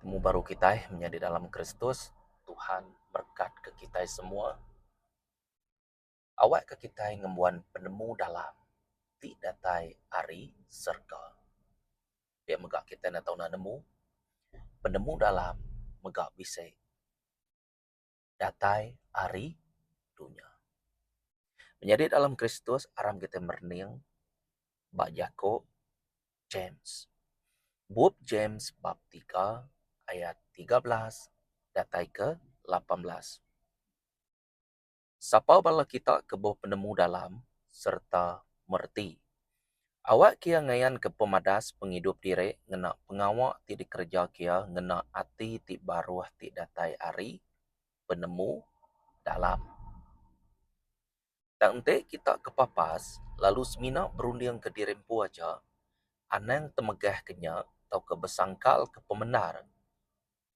Betemu baru kitai menyadi dalam Kristus, Tuhan merekatka kitai semua. Awakka kitai ngembuan penemu dalam ti datai ari serega. Pia mega kitai enda tau nemu, penemu dalam mega bisi datai ari dunya. Menyadi dalam Kristus aram kitai merening ba jaku James. Bup James bab tiga ayat 13 datai ke 18. Sapa bala kita ke bepenemu dalam sereta mereti? Awak kia ngayanka pemadas pengidup diri ngena pengawa ti dikereja kia ngena ati ti baruh ti datai ari penemu dalam. Tang enti kita kepapas lalu semina berundingka diri empu aja, anang temegahka nya tauka besangkalka pemendar.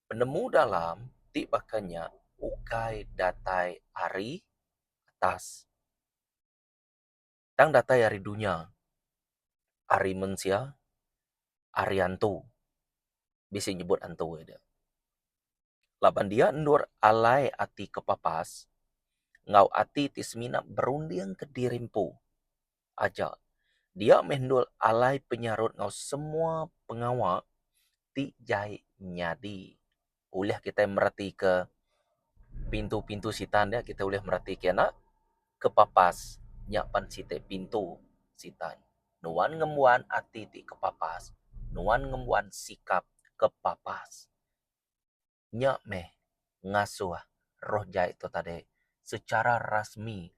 Penemu dalam ti baka nya ukai datai ari atas. Tang datai ari dunya, ari mensia, ari antu. Bisi nyebut antu ida. Laban dia endur alai ati kepapas enggau ati ti semina berundingka diri empu aja. Dia meh endur alai penyarut enggau semua pengawa ti jai nyadi. Ulih kitai meratika pintu-pintu sitan dia kitai ulih meratika ina kepapas nya pan siti pintu sitan. Nuan ngembuan ati ti kepapas, nuan ngembuan sikap kepapas. Nya meh ngasuh roh jai tu tadi secara rasmi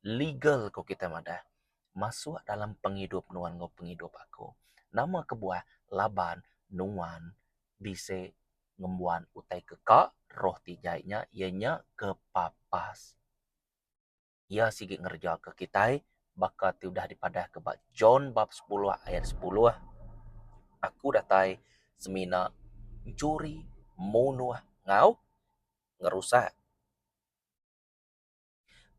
legal ku kitai madah masuk dalam pengidup nuan enggau pengidup aku. Nama kebuah laban nuan bisi ngembuan utai ke ka roh ti jai nya iya nya kepapas. Iya sigi ngereja ke kitai baka ti udah dipadahka ba John bab sepuluh ayat sepuluh, Aku datai semina enchuri, munuh enggau ngerusak.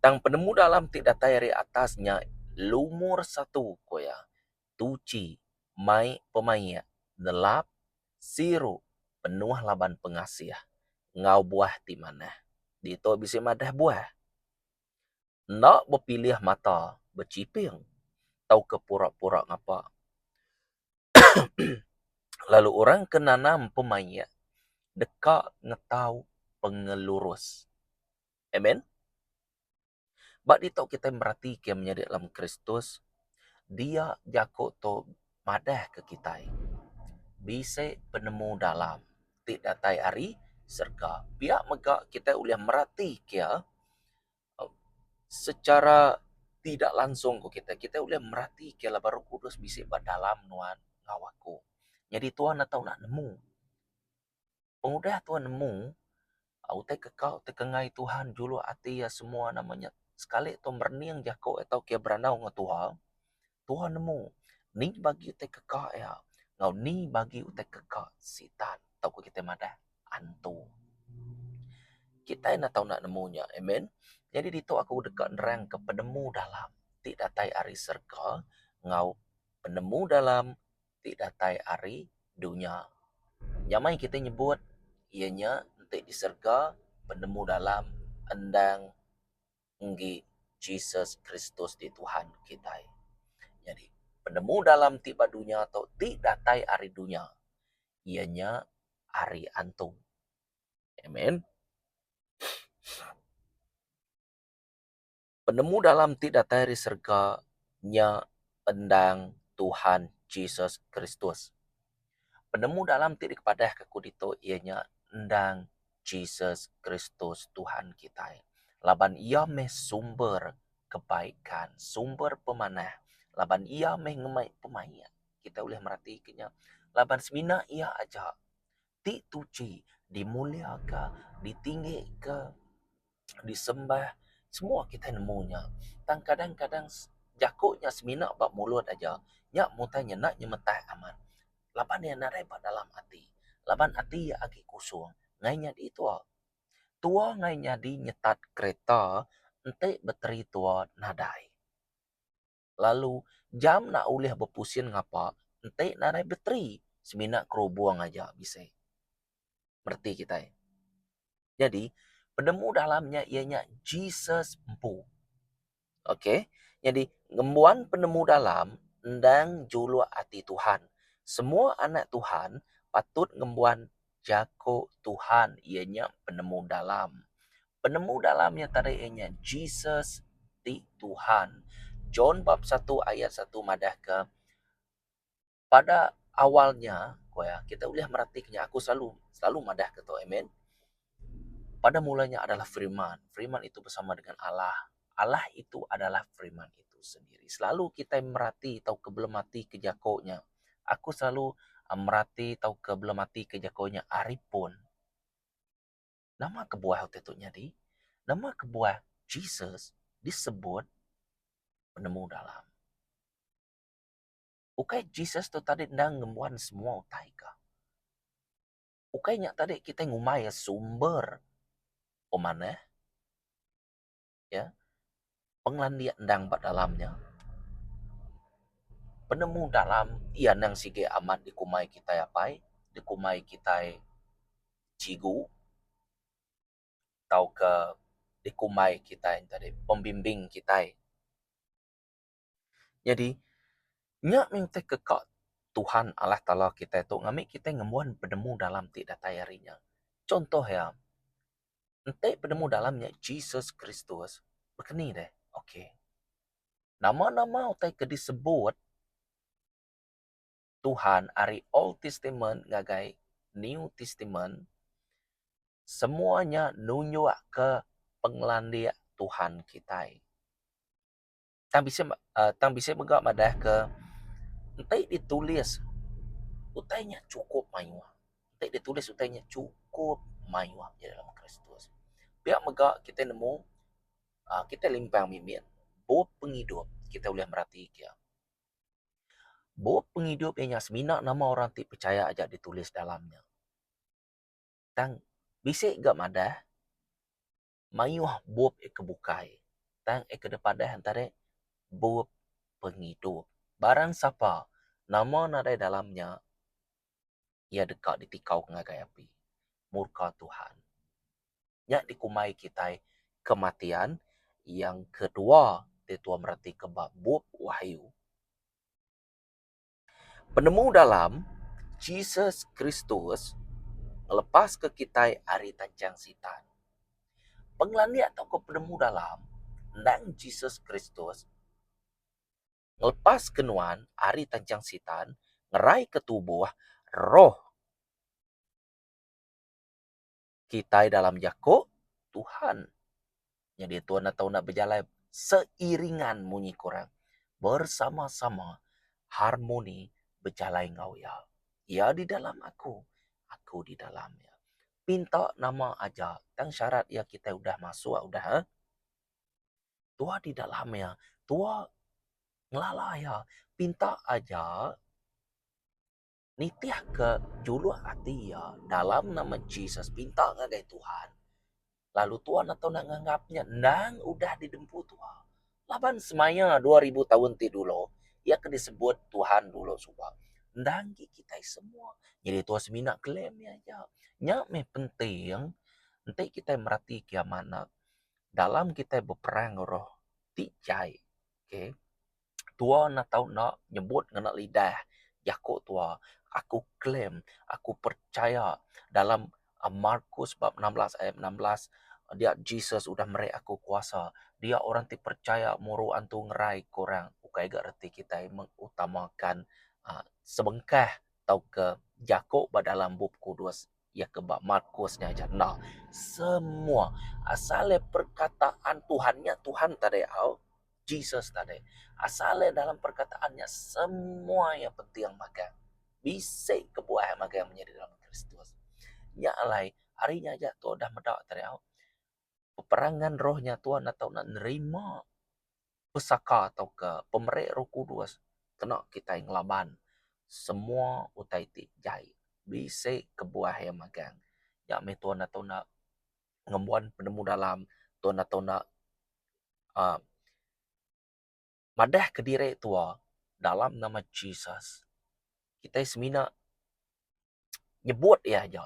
Tang penemu dalam ti datai ari atas nya lumur satu ku iya, tuchi, mai pemaik, nelap, siru, penuh laban pengasih enggau buah ti manah. Ditu bisi madah buah. Enda bepilih mata bechiping tauka pura-pura ngapa. Lalu orang ke nanam pemaik deka ngetau pengelurus. Amen. Ba ditu kitai meratika menyadi dalam Kristus dia jaku tu madahka kitai bisi penemu dalam ti datai ari serega. Pia mega kitai ulih meratika secara tidak langsung ku kitai, kitai ulih meratika laban Roh Kudus bisi ba dalam nuan enggau aku. Nyadi tuan ne tau nemu. Pengudah tuan nemu utai ke kau utai ke enggai Tuhan juluk ati iya semua nama nya sekali tu merening jaku atau ke berandau enggau Tuhan, Tuhan nemu ni bagi utai ke ka iya enggau ni bagi utai ke ka sitan tauka kitai madah antu. Kitai enda tau enda nemu nya amen. Nyadi ditu aku deka nerangka penemu dalam ti datai ari serega enggau penemu dalam ti datai ari dunya. Nyamai kitai nyebut iya nya enti di serega penemu dalam endang enggi Jesus Kristus ti Tuhan kitai. Nyadi penemu dalam ti ba dunya tu ti datai ari dunya iya nya ari antu. Amen. Penemu dalam ti datai ari serega nya endang Tuhan Jesus Kristus. Penemu dalam ti dipadahka aku ditu iya nya endang Jesus Kristus Tuhan kitai. Laban iya meh sumber kebaikan, sumber pemanah laban iya meh ngemai pemaik. Kitai ulih meratika nya laban semina iya aja ti tuchi dimuliaka, ditinggika. Disembah semua kitai nemu nya. Tang kadang-kadang jaku nya semina ba mulut aja nya mutai nyenda nyemetak amat laban iya nadai ba dalam ati. Laban ati iya agi kusung ngai nyadi tua. Tua ngai nyadi nyetat kereta enti bateri tua nadai. Lalu jam enda ulih bepusin ngapa enti nadai bateri semina kerubung aja bisi. Mereti kitai. Nyadi, penemu dalam nya iya nya Jesus empu. Ok, nyadi ngembuan penemu dalam endang juluk ati Tuhan. Semua anak Tuhan patut ngembuan jaku Tuhan iya nya penemu dalam. Penemu dalam nya tadi iya nya Jesus ti Tuhan. John bab satu ayat satu madahka pada awalnya ku iya kita ulih mereti ke nya aku selalu selalu madah ke tu amen. Pada mulanya adalah firman, firman itu bersama dengan Allah, Allah itu adalah firman itu sendiri. Selalu kitai merati tauka belemati ke jako nya. Aku selalu merati tauka belemati ke jako nya ari pun. Nama kebuah utai tu nyadi? Nama kebuah Jesus disebut penemu dalam? Ukai Jesus tu tadi endang ngembuan semua utai ka. Ukai nya tadi kitai ngumbai iya sumber pemanah iya pengelandik endang ba dalam nya. Penemu dalam iya nang sigi amat dikumbai kitai apai, dikumbai kitai cigu tauka dikumbai kitai tadi pembimbing kitai. Nyadi, nya mih utai ke ka Tuhan Allah Taala kitai tu ngambi kitai ngembuan penemu dalam ti datai ari nya. Contoh iya, enti penemu dalam nya Jesus Kristus, baka ni deh? Okay. Nama-nama utai ke disebut Tuhan ari Old Testament ngagai New Testament, semua nya nunjukka pengelandik Tuhan kitai. Tang bisi uhh tang bisi mega madah ke enti ditulis utai nya chukup mayuh. Enti ditulis utai nya chukup mayuh di dalam Kristus. Pia mega kitai nemu uhh kitai limpang mimit bup pengidup kitai ulih merati ke. Bup pengidup iya nya semina nama orang ti pechaya aja ditulis dalam nya. Tang bisi ga madah mayuh bup ke bukai tang ke dipadah entara bup pengidup. Barang sapa nama nadai dalam nya iya deka ditikau ngagai api murka Tuhan. Nya dikumbai kitai kematian yang kedua ti tua meretika ba bup Wahyu. Penemu dalam Jesus Kristus ngelepaska kitai ari tanchang Sitan. Pengelandik tauka penemu dalam endang Jesus Kristus ngelepaska nuan ari tanchang Sitan ngeraika tubuh roh kitai dalam jaku Tuhan. Nyadi tuan enda tau enda bejalai seiringan munyi ku orang bersama-sama harmoni bejalai enggau iya. Iya di dalam aku, aku di dalam iya. Pinta nama aja tang syarat iya kitai udah masuk udah uhh. Tua di dalam iya, tua ngelala iya. Pinta aja. Nitihka juluk ati iya dalam nama Jesus pinta ngagai Tuhan lalu Tuhan atau enda nganggap nya endang udah didempu Tuhan. Laban semaya 2000 taun ti dulu iya ke disebut Tuhan dulu suba endang agi kitai semua. Nyadi Tuhan semina claim iya aja. Nya meh penting enti kitai mereti kiamat ne dalam kitai beperang roh ti jai. Okay. Tua enda tau enda nyebut ngena lidah jaku tua aku claim aku percaya dalam Markus bab 16 ayat 16 dia Jesus udah meri aku kuasa dia orang ti percaya muru antu ngerai ke orang ukai ga reti kitai mengutamakan uhh sebengkah tauka jaku ba dalam bup kudus iya ke ba Markus nya aja enda. Semua asal iya perkataan Tuhan nya Tuhan tadi au Jesus tadi. Asal iya dalam perkataan nya semua iya penting magang. Bisi kebuah magang menyadi dalam Kristus. Nya alai hari nya aja tu udah meda tadi au peperangan roh nya Tuhan atau nak nerima pesaka tauka pemeri Roh Kudus kena kitai ngelaban semua utai ti jai. Bisi kebuah iya magang. Nya mih tuan atau enda ngembuan penemu dalam tuan atau enda uhh madah kediri tua dalam nama Jesus. Kitai semina nyebut iya aja.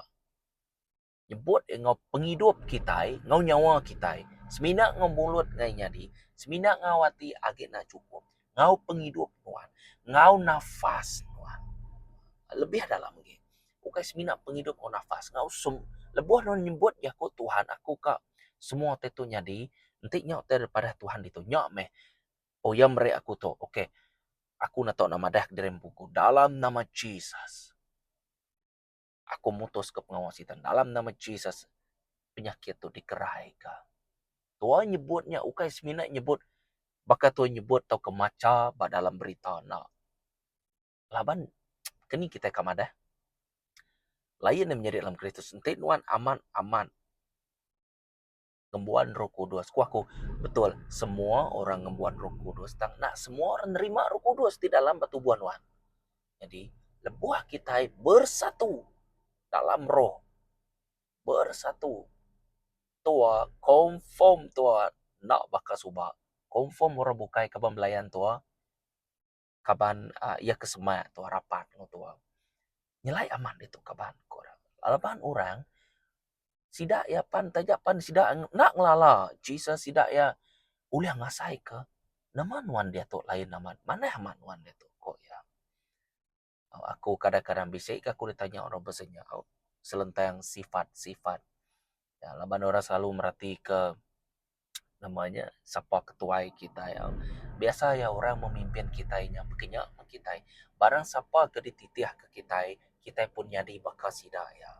Nyebut iya enggau pengidup kitai enggau nyawa kitai. Semina enggau mulut ngagai nyadi, semina enggau ati agi enda chukup. Enggau pengidup nuan, enggau nafas nuan. Lebih dalam agi. Ukai semina pengidup enggau nafas enggau sem lebuh nuan nyebut jaku Tuhan aku ka semua ti tu nyadi enti nya utai daripada Tuhan ditu nya meh oh iya meri aku tu okey aku enda tau madah kediri empu ku dalam nama Jesus. Aku mutuska pengawa Sitan dalam nama Jesus penyakit tu dikeraika. Tua nyebut nya ukai semina nyebut baka tua nyebut tauka macha ba dalam berita enda. Laban keni kitai ka madah lain ne menyadi dalam Kristus enti nuan amat amat ngembuan roh kudus. Ku aku betul semua orang ngembuan roh kudus tang enda semua orang nerima roh kudus ti dalam ba tubuh nuan. Nyadi lebuh kitai bersatu dalam roh bersatu tua confirm tua enda baka suba confirm orang bukai kaban belayan tua kaban uhh iya ke semak tua rapat enggau tua. Nyelai amat ditu kaban ku orang. Laban orang sida iya pan taja pan sida enda ngelala Jesus sida iya ulih ngasai ke nama nuan diatu lain amat manah amat nuan diatu ku iya. Aku kadang-kadang bisi ka aku ditanya orang pasal nya selentang sifat-sifat laban orang selalu merati ke nama nya sapa ketuai kitai biasa iya orang memimpin kitai nya pekeh nya meh kitai barang sapa ke dititih ke kitai, kitai pun nyadi baka sida iya.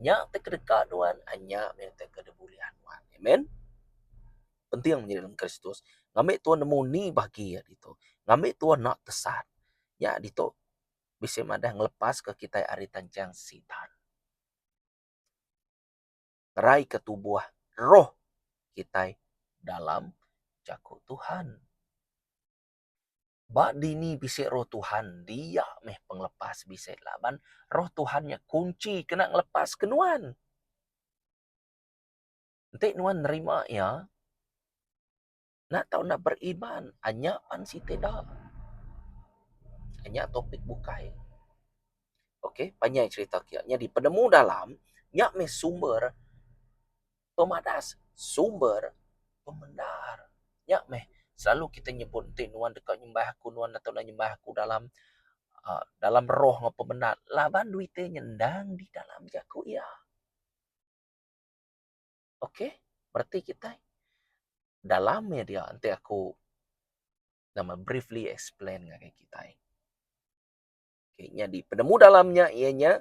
Nya ti kedeka nuan nya meh ti ke dibulih nuan. Amen. Penting menyadi dalam Kristus ngambi tuan nemu ni bagi iya ditu ngambi tuan enda tesat. Nya ditu bisi madah ngelepaska kitai ari tanchang sitan. Ngeraika tubuh roh kitai dalam jaku Tuhan. Ba dini bisi roh Tuhan dia meh pengelepas bisi laban roh Tuhan nya kunchi kena ngelepas ke nuan. Enti nuan nerima iya enda tau enda beriman anya pan siti da. Nya topik bukai. Okey panjai cerita kiya. Nyadi penemu dalam nya meh sumber pemadas sumber pemendar. Nya meh selalu kita nyebut enti nuan deka nyembah aku nuan atau enda nyembah aku dalam uhh dalam roh enggau pemendar laban duit ti nyendang di dalam jaku iya. Okey bereti kitai dalam meh dia enti aku nama briefly explain ngagai kitai. Okay, nyadi penemu dalam nya iya nya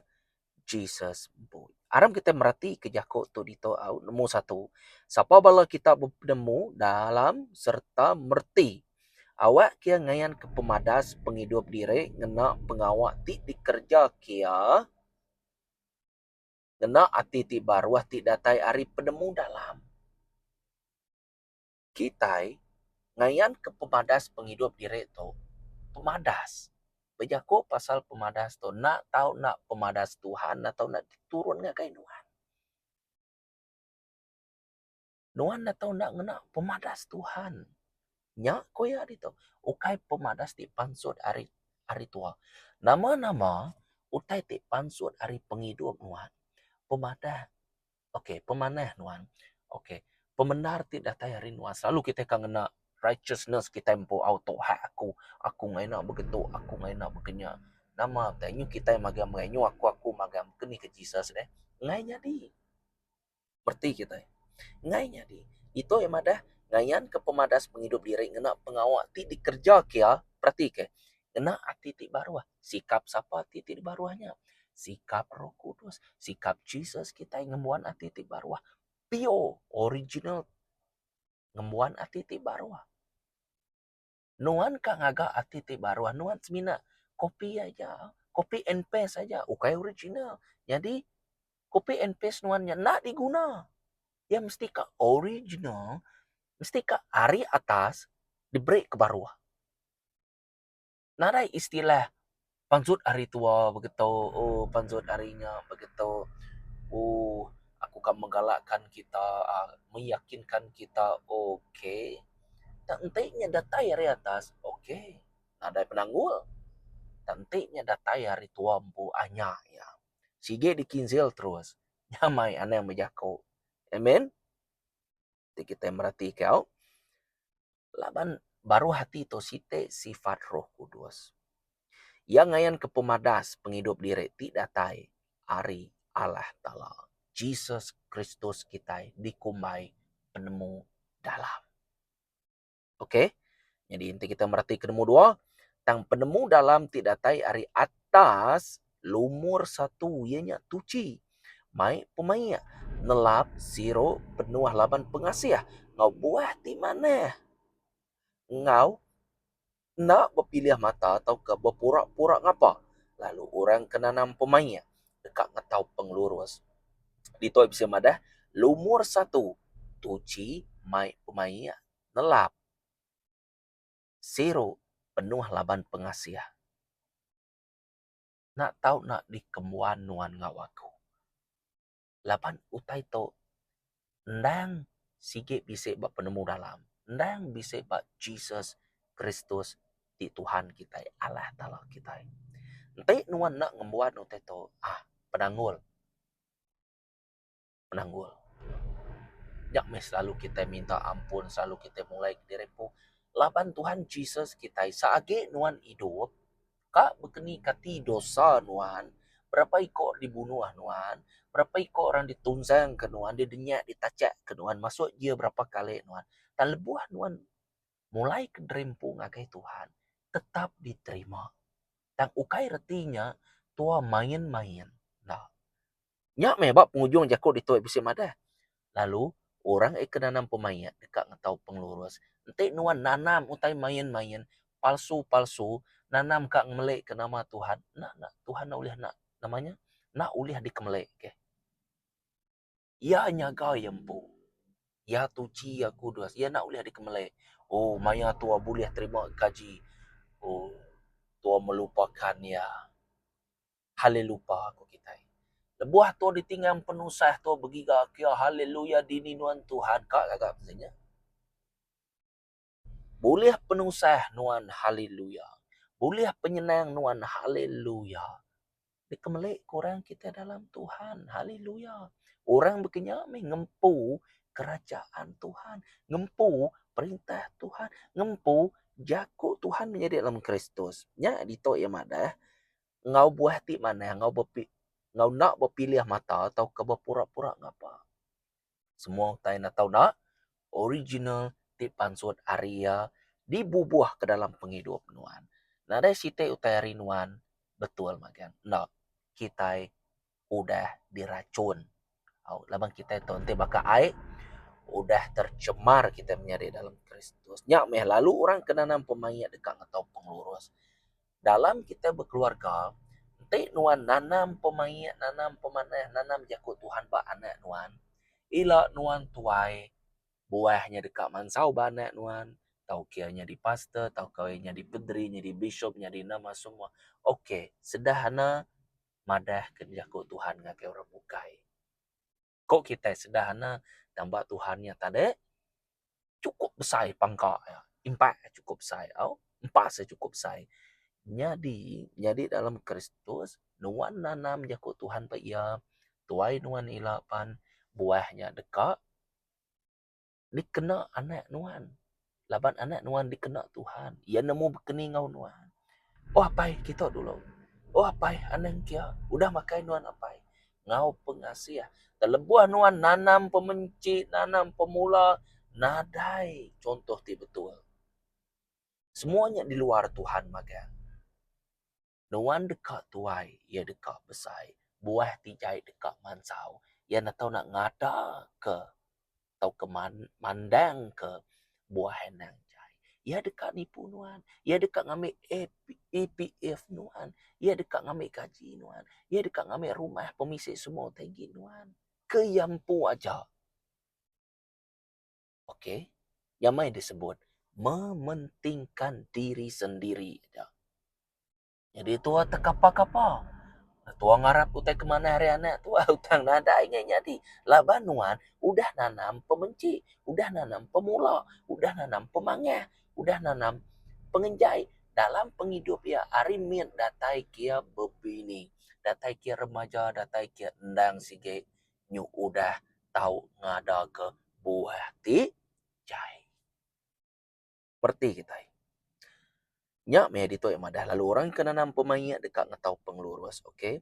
Jesus empu. Aram kita merati ke jaku tu ditu au nemu satu. Sapa bala kita bepenemu dalam sereta mereti awak kia ngayan ke pemadas pengidup diri ngena pengawa ti dikereja kia ngena ati ti baruh ti datai ari penemu dalam. Kitai ngayanka pemadas pengidup diri tu pemadas. Bejaku pasal pemadas tu enda tau enda pemadas Tuhan enda tau enda diturun ngagai nuan. Nuan enda tau enda ngena pemadas Tuhan. Nya ku iya ditu ukai pemadas ti pansut ari ari tua. Nama-nama utai ti pansut ari pengidup nuan pemadah Ok pemanah nuan ok pemendar ti datai ari nuan selalu kitai ka ngena righteousness kitai empu au tu hak aku aku ngena begitu aku ngena bekenya nama utai nyu kitai magang mega nyu aku aku magang keni ke Jesus deh enggai nyadi mereti kitai enggai nyadi ditu iya madah ngayan ke pemadas pengidup diri ngena pengawa ti dikereja ke iya perati ke ngena ati ti baruh. Sikap sapa ati ti baruh nya? Sikap Roh Kudus, sikap Jesus kitai ngembuan ati ti baruh. Pure, original ngembuan ati ti baruh. Nuan ka ngaga ati ti baruh nuan semina copy aja, copy and paste aja ukai original. Nyadi copy and paste nuan nya enda diguna. Iya mesti ka original, mesti ka ari atas diberi ke baruh. Nadai istilah pansut ari tua begitu uhh pansut ari nya begitu uhh aku ka menggalakkan kita uhh meyakinkan kita ok tang enti nya datai ari atas ok nadai penanggul tang enti nya datai ari tua empu anya iya sigi dikinsil terus. Nyamai anang bejaku. Amen. Ti kitai meratika au laban baruh ati tu siti sifat Roh Kudus. Iya ngayanka pemadas pengidup diri ti datai ari Allah Taala. Jesus Kristus kitai dikumbai penemu dalam. Ok. Nyadi enti kita meratika nemu dua, tang penemu dalam ti datai ari atas lumur satu iya nya tuchi, mai pemaik, nelap, siru, penuh laban pengasih enggau buah ti manah enggau enda bepilih mata tauka bepura-pura ngapa lalu orang ke nanam pemaik deka ngetau pengelurus. Ditu bisi madah lumur satu tuchi mai pemaik nelap siru penuh laban pengasih. Enda tau enda dikembuan nuan enggau aku. Laban utai tu endang sigi bisi ba penemu dalam, endang bisi ba Jesus Kristus ti Tuhan kitai, Allah Taala kitai. Enti nuan enda ngembuan utai tu ah penanggul. Penanggul. Nya meh selalu kitai minta ampun selalu kitai mulai kediri empu laban Tuhan Jesus kitai seagi nuan idup ka bekeni kati dosa nuan berapa iko dibunuh nuan berapa iko orang ditunsang ke nuan didenyak ditachak ke nuan masuk jail berapa kali nuan tang lebuh nuan mulai kediri empu ngagai Tuhan tetap diterima tang ukai reti nya tua main-main enda. Nya meh ba pengujung jaku ditu bisi madah. Lalu, orang ke nanam pemaik deka ngetau pengelurus. Enti nuan nanam utai main-main, palsu-palsu, nanam ka ngemelika nama Tuhan, enda enda Tuhan enda ulih enda nama nya enda ulih dikemelika. Iya nyaga iya empu. Iya tuchi, iya kudus, iya enda ulih dikemelika. Oh maya tua bulih terima gaji, oh tua melupakan iya. Halelupa ku kitai. Lebuh tu ditinggang penusah tu begiga kia haleluya dini nuan Tuhan ka gaga mesti nya. Bulih penusah nuan haleluya. Bulih penyenang nuan haleluya. Dikemeli ku orang kitai dalam Tuhan haleluya. Orang baka nya meh ngempu kerajaan Tuhan, ngempu perintah Tuhan, ngempu jaku Tuhan menyadi dalam Kristus. Nya ditu iya madah enggau buah ti manah enggau bepi enggau enda bepilih mata tauka bepura-pura ngapa. Semua utai enda tau enda original ti pansut ari iya dibubuh ke dalam pengidup nuan. Nadai siti utai ari nuan betul magang enda kitai udah dirachun. Au laban kitai tu enti baka ai udah tercemar kitai menyadi dalam Kristus. Nya meh lalu orang ke nanam pemaik deka ngetau pengelurus. Dalam kitai bekeluarga enti nuan nanam pemaik, nanam pemanah, nanam jaku Tuhan ba anak nuan ila nuan tuai buah nya deka mansau ba anak nuan tauka iya nyadi pastor tauka iya nyadi paderi nyadi bishop nyadi nama semua. Ok sederhana madah ke jaku Tuhan ngagai orang bukai. Ko kitai sederhana tang ba Tuhan nya tadi chukup besai pangka iya, impak iya chukup besai au, empas iya chukup besai. Nyadi, nyadi dalam Kristus nuan nanam jaku Tuhan ba iya, tuai nuan ila pan buah nya deka dikena anak nuan laban anak nuan dikena Tuhan. Iya nemu bekeni enggau nuan. Oh apai kita dulu. Oh apai anang kia. Udah makai nuan apai. Enggau pengasih. Lebuh nuan nanam pemenchi, nanam pemula, nadai chuntoh ti betul. Semua nya di luar Tuhan magang. Nuan deka tuai, iya deka besai. Buah ti jai deka mansau. Iya enda tau nak ngadaka tauka mandangka buah endang jai. Iya deka nipu nuan. Iya deka ngambi EPF nuan. Iya deka ngambi gaji nuan. Iya deka ngambi rumah pemisi semua utai agi nuan. Ke iya empu aja. Ok. Nyamai disebut mementingkan diri sendiri aja. Nyadi tua tekapa-kapa. Tua ngarap utai ke manah ari anak tua utang nadai ngai nyadi laban nuan udah nanam pemenchi, udah nanam pemula, udah nanam pemangah, udah nanam pengenjai dalam pengidup iya ari mit datai ke iya bebini, datai ke iya remaja, datai ke iya endang sigi. Nyu udah tau ngadaka buah ti jai. Mereti kitai. Nya meh ditu iya madah lalu orang ke nanam pemaik deka ngetau pengelurus ok.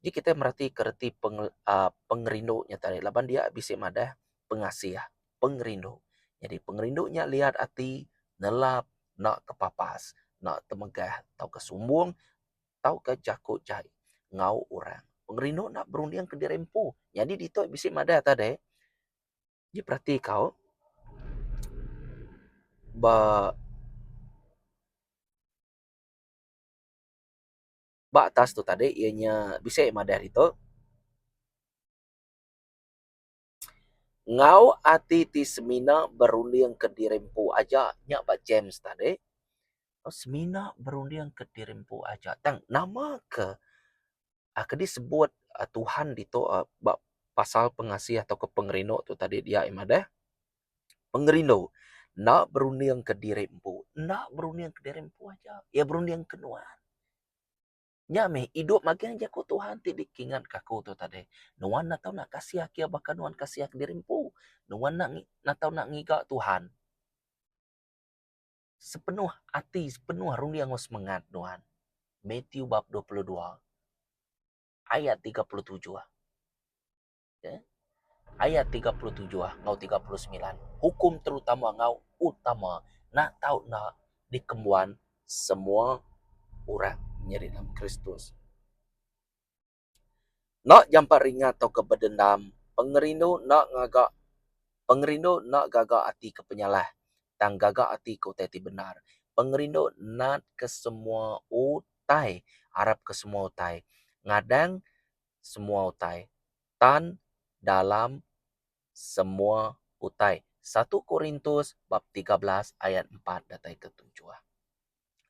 Ji kitai mereti ke reti peng uhh pengerindu nya tadi laban dia bisi madah pengasih, pengerindu. Nyadi pengerindu nya liat ati nelap enda kepapas, enda temegah tauka sumbung tauka jaku jai enggau orang. Pengerindu enda berunding ke diri empu. Nyadi ditu bisi madah tadi Ji perati kau ba ba atas tu tadi iya nya bisi madah ditu enggau ati ti semina berunding ke diri empu aja nya ba James tadi semina berunding ke diri empu aja tang nama ke ke disebut Tuhan ditu ba pasal pengasih tauka pengerindu tu tadi dia iya madah pengerindu enda berunding ke diri empu enda berunding ke diri empu aja iya berunding ke nuan. Nya meh idup magang jaku Tuhan ti dikingat ka aku tu tadi nuan enda tau nak kasih ake baka nuan kasih ke diri empu nuan enda tau nak ngiga Tuhan sepenuh ati sepenuh runding enggau semengat nuan. Matthew bab 22 ayat 37. Okay. Ayat 37 enggau 39. Hukum terutama enggau utama nak tau nak dikembuan semua orang nyadi dalam Kristus. Enda jampat ringat tauka bedendam, pengerindu enda ngaga pengerindu enda gaga ati ke penyalah tang gaga ati ke utai ti bendar. Pengerindu natka semua utai, arapka semua utai, ngadang semua utai, tan dalam semua utai. Satu Korintus bab 13 ayat 4 datai ke tujuh.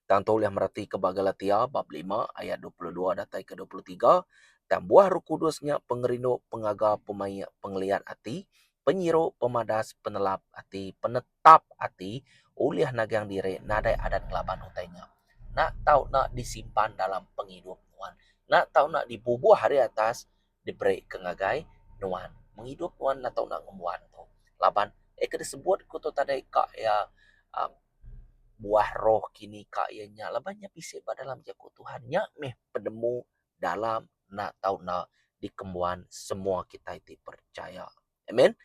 Tang tu ulih meratika ba Galatia bab lima ayat 22 datai ke 23, tang buah Roh Kudus nya pengerindu, pengaga, pemaik, pengeliat ati, penyiru, pemadas, penelap ati, penetap ati, ulih nagang diri nadai adat ngelaban utai nya. Enda tau enda disimpan dalam pengidup nuan. Enda tau enda dibubuh ari atas diberi ke ngagai nuan. Pengidup nuan enda tau enda ngembuan tu. Laban eh ke disebut ku tu tadi ka iya uhh buah roh kini ka iya nya laban nya bisi ba dalam jaku Tuhan. Nya meh penemu dalam enda tau enda dikembuan semua kitai ti percaya. Amen.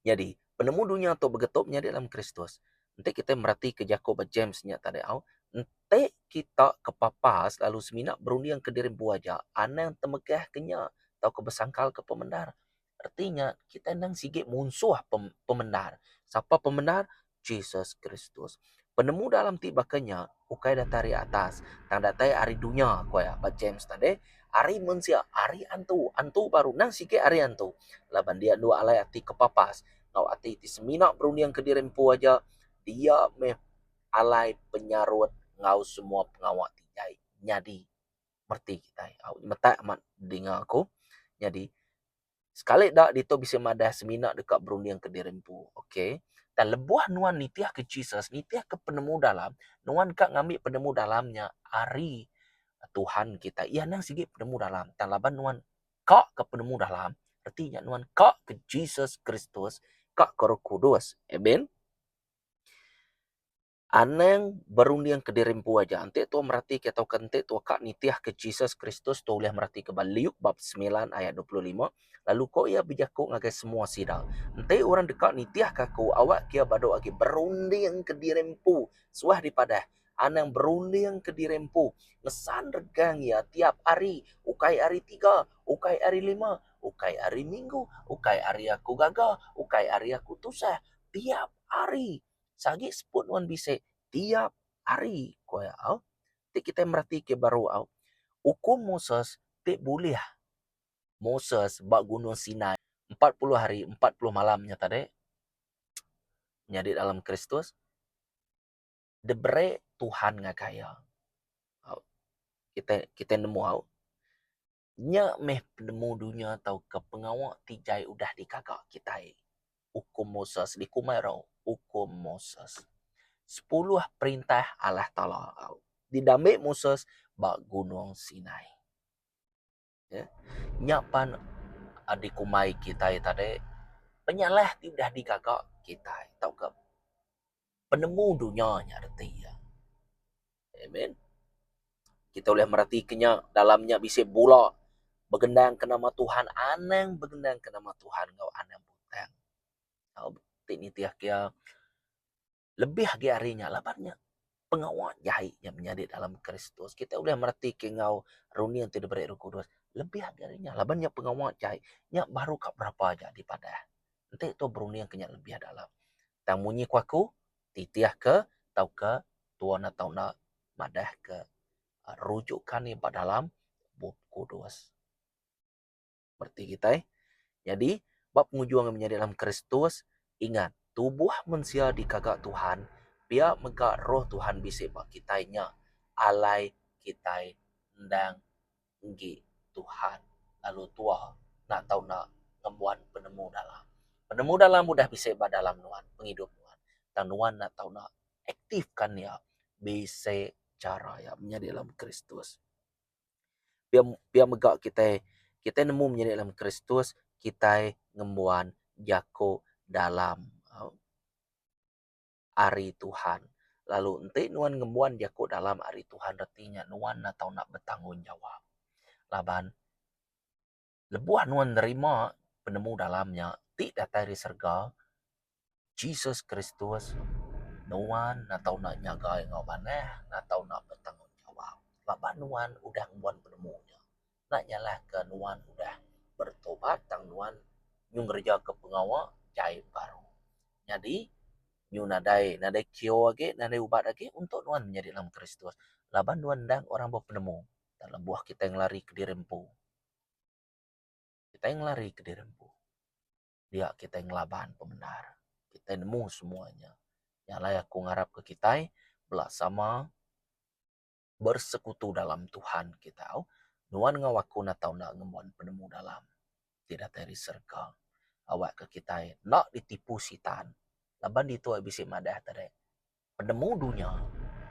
Nyadi, penemu dunya tu begetup nyadi dalam Kristus. Enti kitai meratika jaku ba James nya tadi au, enti kita kepapas lalu semina berundingka diri empu aja, anang temegahka nya tauka besangkalka pemendar. Reti nya, kitai endang sigi munsuh pemendar. Sapa pemendar? Jesus Kristus. Penemu dalam ti baka nya ukai datai ari atas tang datai ari dunya ku iya ba James tadi ari mensia ari antu antu baru nang sigi ari antu laban dia endu alai ati kepapas enggau ati ti semina berunding ke diri empu aja dia meh alai penyarut enggau semua pengawa ti jai nyadi mereti kitai. Au nyemetak amat dinga aku nyadi. Sekali da ditu bisi madah semina deka berunding ke diri empu. Ok. Tang lebuh nuan nitihka Jesus, nitihka penemu dalam, nuan ka ngambi penemu dalam nya ari Tuhan kitai. Iya anang sigi penemu dalam. Tang laban nuan ka ke penemu dalam, reti nya nuan ka ke Jesus Kristus, ka ke Roh Kudus. Amen. Anang berunding kediri empu aja. Enti tua meratika tauka enti tua ka nitihka Jesus Kristus tua ulih meratika ba Luke bab semilan ayat 25 lalu ko iya bejaku ngagai semua sida, Enti orang deka nitihka aku awak ke iya badu agi berunding kediri empu. Suah dipadah, anang berunding kediri empu. Ngesan regang iya tiap hari, ukai hari tiga, ukai hari lima, ukai hari minggu, ukai hari aku gaga, ukai hari aku tusah. Tiap hari. Sagi seput nuan bisi tiap hari, ku iya. Ti kitai meratika baru au, ukum Moses ti bulih Moses ba Gunung Sinai 40 hari 40 malam nya tadi nyadi dalam Kristus diberi Tuhan ngagai iya. Kitai kitai nemu au. Nya meh penemu dunya tauka pengawa ti jai udah digaga kitai. Ukum Moses dikumbai rau Ukum Moses. Sepuluh perintah Allah Taala didambi Moses ba Gunung Sinai. Nya pan. dikumbai kitai tadi penyalah ti udah digaga kitai tauka penemu dunya nya reti iya. Amen. Kita ulih meratika nya dalam nya bisi bula begendang ke nama Tuhan anang begendang ke nama Tuhan enggau anang butang. Tau ti nitih ke iya lebih agi ari nya laban nya pengawa jai nya menyadi dalam Kristus. Kita ulih meratika enggau runding ti diberi Roh Kudus lebih agi ari nya laban nya pengawa jai nya baru ka berapa aja dipadah. Enti tu berunding ke nya lebih dalam. Tang munyi ku aku titih ke tauka tua enda tau enda madah ke rujukan iya ba dalam Bup Kudus. Bereti kitai. Nyadi ba pengujung menyadi dalam Kristus ingat tubuh mensia dikaga Tuhan pia mega roh Tuhan bisi ba kitai nya alai kitai endang enggi Tuhan lalu tua enda tau enda ngembuan penemu dalam. Penemu dalam udah bisi ba dalam nuan pengidup nuan tang nuan enda tau enda aktifkan iya bisi chara iya menyadi dalam Kristus. Pia pia mega kitai kitai nemu menyadi dalam Kristus kitai ngembuan jaku dalam ari Tuhan. Lalu enti nuan ngembuan jaku dalam ari Tuhan reti nya nuan enda tau nak betanggungjawab. Laban lebuh nuan nerima penemu dalam nya ti datai ari serega Jesus Kristus nuan enda tau nak nyaga iya enggau manah enda tau nak betanggungjawab laban nuan udah ngembuan penemu nya. Enda nyalahka nuan udah bertobat tang nuan nyung ngereja ke pengawa jai baru. Nyadi nyu nadai nadai cure agi nadai ubat agi untuk nuan menyadi dalam Kristus laban nuan endang orang bepenemu tang lebuh kitai ngelari kediri empu. Kitai ngelari kediri empu dia kitai ngelaban pemendar. Kitai nemu semua nya. Nya alai aku ngarap ke kitai bela sama bersekutu dalam Tuhan kita au. Nuan enggau aku enda tau enda ngembuan penemu dalam ti datai ari serega. Awakka kitai enda ditipu sitan laban ditu ai bisi madah tadi penemu dunya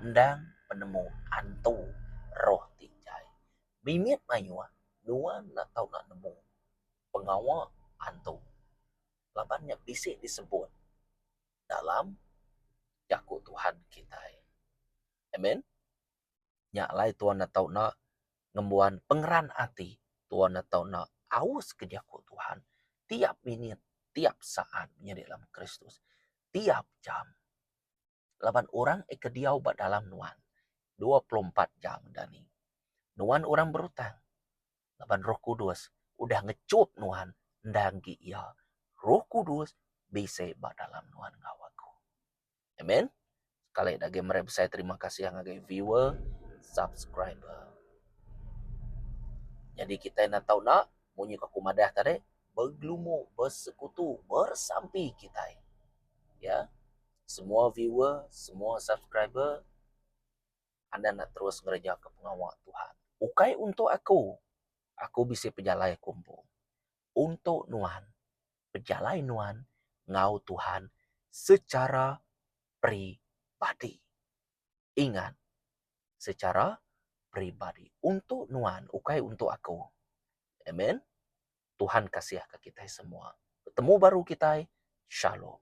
endang penemu antu roh ti jai. Mimit mayuh nuan enda tau enda nemu pengawa antu laban nya bisi disebut dalam jaku Tuhan kitai. Amen. Nya alai tuan enda tau enda ngembuan pengeran ati, tuan enda tau enda aus ke jaku Tuhan tiap minit, tiap saat nyadi dalam Kristus, tiap jam. Laban orang ke diau ba dalam nuan 24 jam dani. Nuan orang berutang laban Roh Kudus udah ngechup nuan enda agi iya. Roh Kudus bisi ba dalam nuan enggau aku. Amen. Sekali da agi meri besai terima kasih ngagai viewer, subscriber. Nyadi kitai enda tau enda munyi ku aku madah tadi begelumu, besekutu, bersampi kitai. Ya. Semua viewer, semua subscriber anda enda terus ngereja ke pengawa Tuhan. Ukai untuk aku. Aku bisi pejalai aku empu. Untuk nuan. Pejalai nuan enggau Tuhan secara peribadi. Ingat, secara peribadi. Untuk nuan, ukai untuk aku. Amen. Tuhan kasih ke kitai semua. Betemu baru kitai. Shalom.